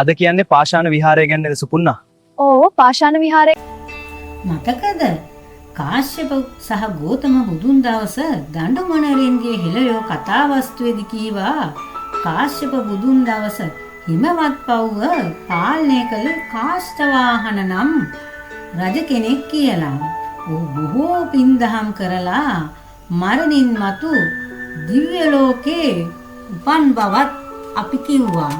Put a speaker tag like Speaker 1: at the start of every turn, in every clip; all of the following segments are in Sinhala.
Speaker 1: අද කියන්නේ පාෂාණ විහාරය ගැන නේද සුපුන්නා?
Speaker 2: ඔව්, පාෂාණ විහාරය.
Speaker 3: මතකද කාශ්‍යප සහ ගෝතම බුදුන් දවස දඬු මොනරින්ගේ හෙළයෝ කතා වස්තුවේදී කීවා කාශ්‍යප බුදුන් දවස හිමවත් පව්ව පාලනය කළ කාෂ්ඨවාහන නම් රජ කෙනෙක් කියලා. ඔහු බොහෝ පින් දහම් කරලා මරණින් මතු දිව්‍ය ලෝකේ උපන් බවත් අපි කිව්වා.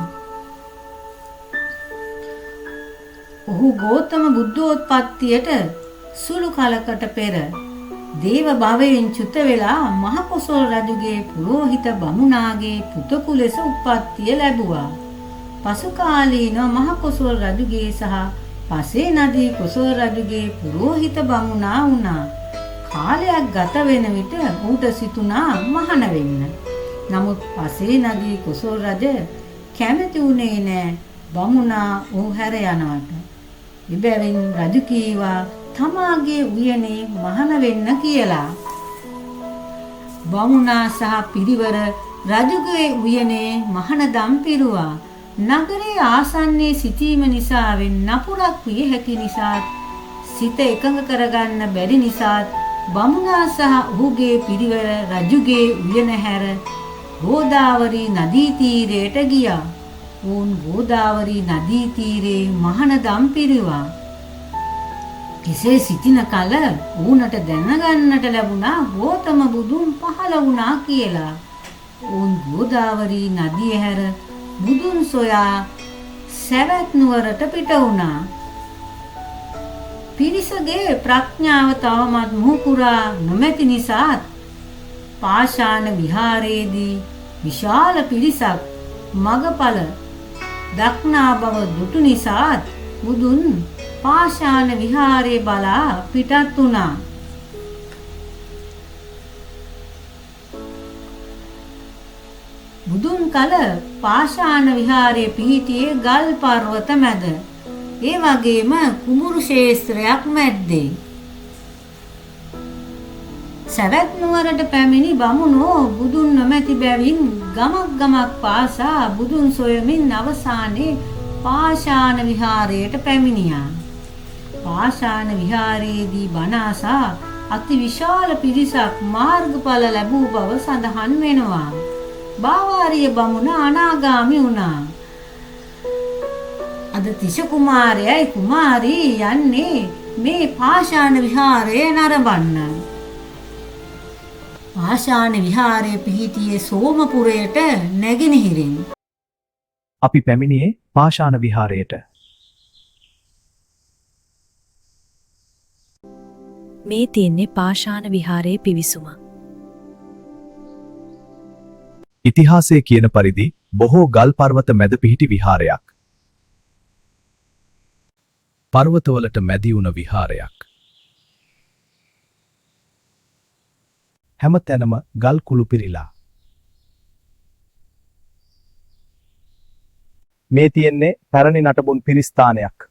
Speaker 3: ඔහු ගෝතම බුද්ධෝත්පත්තියට සුළු කලකට පෙර දේව භවයෙන් චුත වෙලා මහ කොසල් රජුගේ පුරෝහිත බමුණාගේ පුතකු ලෙස උත්පත්තිය ලැබුවා. පසු කාලීනව මහ කොසල් රජුගේ සහ පසේ නදී කොසල් රජුගේ පුරෝහිත බමුණා වුණා. කාලයක් ගත වෙන විට ඌට සිතුණා මහාන වෙන්න. නමුත් පසේ නදී කොසල් රජ කැමති වුණේ නෑ බමුණා ඌ හැර යනවට. එබැවින් රජු කීවා තමාගේ උයනේ මහාන වෙන්න කියලා. බමුණා සහ පිරිවර රජුගේ උයනේ මහානදම් පිරුවා. නගරයේ ආසන්නයේ සිටීම නිසාවෙන් නපුරක් විය හැකි නිසා සිත එකඟ කරගන්න බැරි නිසා බමුණා සහ ඔහුගේ පිරිවර රජුගේ උයන හැර ගෝදාවරී නදී තීරයට ගියා. ඔවුන් ගෝදාවරී නදී තීරයේ මහානදම් පිරුවා. එසේ සිටින කල ඌනට දැනගන්නට ලැබුණා ගෝතම බුදුන් පහළ වුණා කියලා. ඔවුන් ගෝදාවරී නදිය හැර බුදුන් සොයා සැවැත් නුවරට පිට වුණා. පිරිසගේ ප්‍රඥාව තවමත් මුහුකුරා නොමැති නිසාත් පාෂාණ විහාරයේදී විශාල පිරිසක් මගඵල දක්නා බව දුටු නිසාත් බුදුන් පාෂාණ විහාරයේ බලා පිටත් වුණා. බුදුන් කල පාෂාණ විහාරයේ පිහිටියේ ගල් පර්වත මැද. ඒ වගේම කුඹුරු ක්ෂේත්‍රයක් මැද්දේ. සැවැත් නුවරට පැමිණි බමුණෝ බුදුන් නොමැති බැවින් ගමක් ගමක් පාසා බුදුන් සොයමින් අවසානයේ පාෂාණ විහාරයට පැමිණියා. පාෂාණ විහාරයේදී බණ අසා අති විශාල පිරිසක් මාර්ගඵල ලැබූ බව සඳහන් වෙනවා. බාවාරිය බමුණ අනාගාමි වුණා. අද තිෂ කුමාරයයි කුමාරී යන්නේ මේ පාෂාණ විහාරය නරඹන්න. පාෂාණ විහාරය පිහිටියේ සෝමපුරයට නැගෙනහිරින්.
Speaker 1: අපි පැමිණියේ පාෂාණ විහාරයට.
Speaker 4: මේ තියෙන්නේ පාෂාණ විහාරයේ පිවිසුම.
Speaker 1: ඉතිහාසයේ කියන පරිදි බොහෝ ගල් පර්වත මැද පිහිටි විහාරයක්. පර්වතවලට මැදි වුණ විහාරයක්. හැම තැනම ගල් කුළු පිරීලා. මේ තියෙන්නේ පැරණි නටබුන් පිරිස්ථානයක්.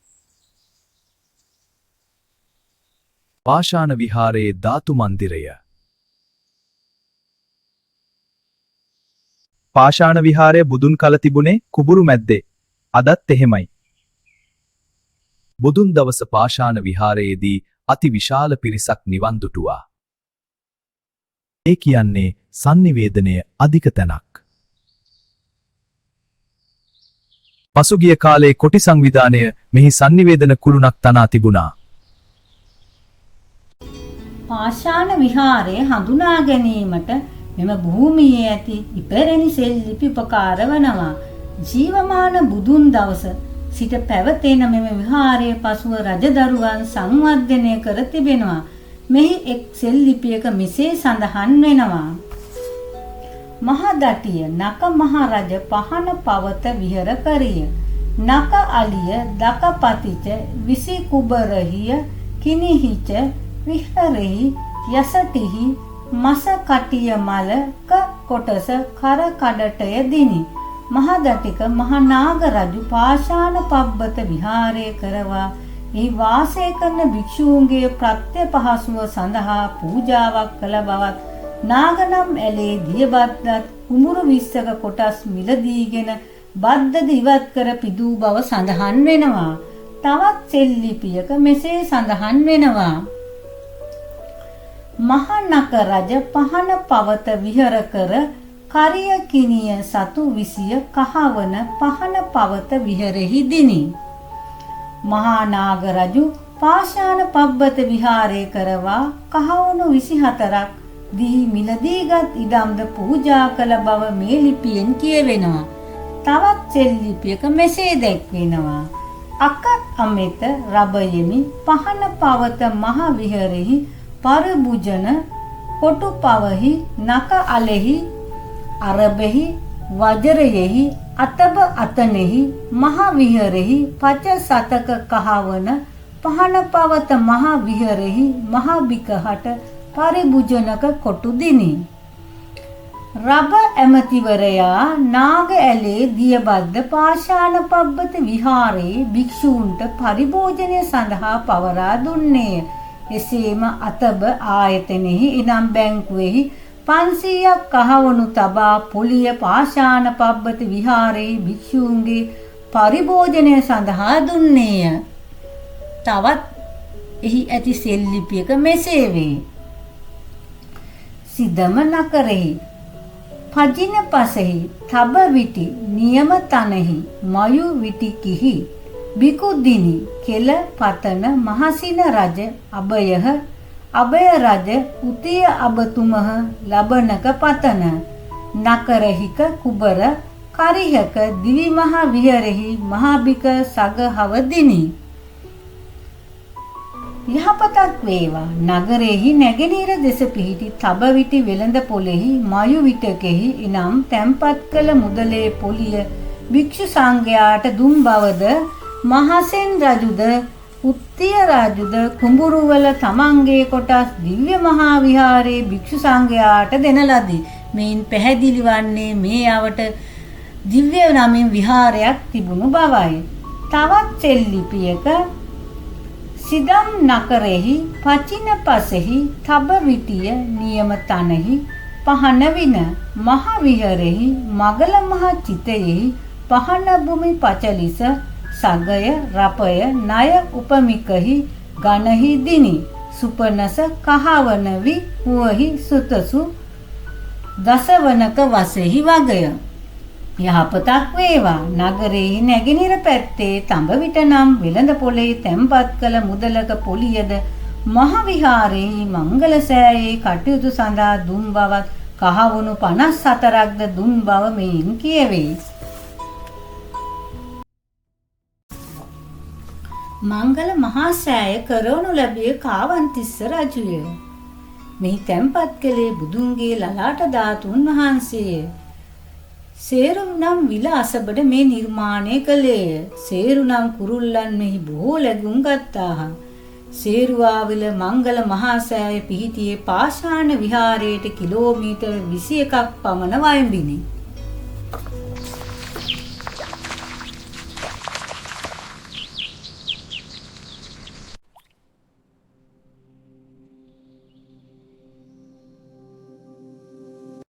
Speaker 1: පාෂාණ විහාරයේ ධාතු මන්දිරය. පාෂාණ විහාරය බුදුන් කල තිබුණේ කුඹුරු මැද්දේ. අදත් එහෙමයි. බුදුන් දවස පාෂාණ විහාරයේදී අති විශාල පිරිසක් නිවන් දුටුවා. ඒ කියන්නේ සන්නිවේදනය අධික තැනක්. පසුගිය කාලේ කොටි සංවිධානය මෙහි සන්නිවේදන කුළුණක් තනා තිබුණා.
Speaker 3: පාෂාණ විහාරය හඳුනා ගැනීමට මෙම භූමියේ ඇති ඉපැරණි සෙල්ලිපි උපකාර වනවා. ජීවමාන බුදුන් දවස සිට පැවතෙන මෙම විහාරයේ පසුව රජදරුවන් සංවර්ධනය කර තිබෙනවා. මෙහි එක් සෙල්ලිපියක මෙසේ සඳහන් වෙනවා. මහදටිය නක මහරජ පහන පවත විහර කරිය. නක අලිය දකපතිච විසිකුබරහිය කිනිහිච විහරෙහි යසටිහි මස කටිය මල ක කොටස කර කඩටය දිනි. මහදටික මහනාග රජු පාෂාණ පබ්බත විහාරය කරවා එහි වාසය කරන භික්ෂූන්ගේ ප්‍රත්‍ය පහසුව සඳහා පූජාවක් කළ බවත් නාගනම් ඇලේ දියබද්දත් කුඹුරු 20ක කොටස් මිලදීගෙන බද්දද ඉවත් කර පිදූ බව සඳහන් වෙනවා. තවත් සෙල් ලිපියක මෙසේ සඳහන් වෙනවා. මහනක රජ පහන පවත විහර කර කරිය කිනිය සතු විසිය කහවන පහන පවත විහරෙහි දිනි. මහා නාග රජු පාෂාණ පබ්බත විහාරය කරවා කහවණු 24ක් දී මිලදීගත් ඉඩම්ද පූජා කළ බව මේ ලිපියෙන් කියවෙනවා. තවත් සෙල් ලිපියක මෙසේ දැක්වෙනවා. අක අමෙත රබයෙමි පහන පවත මහ විහරෙහි පරබුජන කොටු පවහි නක අලෙහි අරබෙහි වජරයෙහි අතබ අතනෙහි මහ විහරෙහි පච සතක කහවන පහන පවත මහ විහරෙහි මහ බිකහට පරිභුජනක කොටු දිනි. රබ ඇමතිවරයා නාග ඇලේ දියබද්ද පාෂාණ පබ්බත විහාරයේ භික්ෂූන්ට පරිභෝජනය සඳහා පවරා දුන්නේය. එසේම අතබ ආයතනෙහි ඉනම් බැංකුවෙහි 500ක් කහවණු තබා පොලිය පාෂාණ පබ්බත විහාරයේ භික්ෂූන්ගේ පරිභෝජනය සඳහා දුන්නේය. තවත් එහි ඇති සෙල් ලිපියක මෙසේ වේ. සිදම නකරෙහි පජින පසෙහි තබ විටි නියම තනෙහි මයු විටි කිහි බිකුදිනි කෙල පතන මහසින රජ අබයහ අබය රජ උතිය අබතුමහ ලබනක පතන නකරහික කුබර කරිහක දිවි මහ විහරෙහි මහබික සගහව දිනි. යහපතක් වේවා. නගරෙහි නැගෙනහිර දෙස පිහිටි තබ විටි වෙළඳ පොලෙහි මයු විටකෙහි ඉනම් තැන්පත් කළ මුදලේ පොලිය භික්ෂු සංඝයාට දුන් බවද මහසෙන් රජුද උත්තිය රජුද කුඹුරුවල තමන්ගේ කොටස් දිව්‍ය මහා විහාරයේ භික්ෂු සංඝයාට දෙන ලදී. මෙයින් පැහැදිලි වන්නේ මේ අවට දිව්‍ය නමින් විහාරයක් තිබුණු බවයි. තවත් සෙල් ලිපියක සිදම් නකරෙහි පචින පසෙහි තබ විටිය නියම තනෙහි පහන වින මහ විහරෙහි මගල මහ චිතයෙහි පහන භූමි පචලිස සගය රපය ණය උපමිකහි ගණහි දිනි සුපනස කහවන වි මුවහි සුතසු දසවනක වසෙහි වගය. යහපතක් වේවා. නගරෙහි නැගෙනහිර පැත්තේ තඹ විට නම් වෙළඳ පොලේ තැන්පත් කළ මුදලක පොලියද මහ විහාරෙහි මංගල සෑයේ කටයුතු සඳහා දුන් බවත් කහවණු 54ක්ද දුන් බව මෙයින් කියවේ. මංගල මහා සෑය කරවනු ලැබියේ කාවන්තිස්ස රජුය. මෙහි තැන්පත් කළේ බුදුන්ගේ ලලාට ධාතුන් වහන්සේය. සේරු නම් විල අසබඩ මේ නිර්මාණය කළේය. සේරු නම් කුරුල්ලන් මෙහි බොහෝ ලැබුම් ගත්තාහ. සේරුවාවිල මංගල මහා සෑය පිහිටියේ පාෂාණ විහාරයට කිලෝමීටර් 21ක් පමණ වයඹිනි.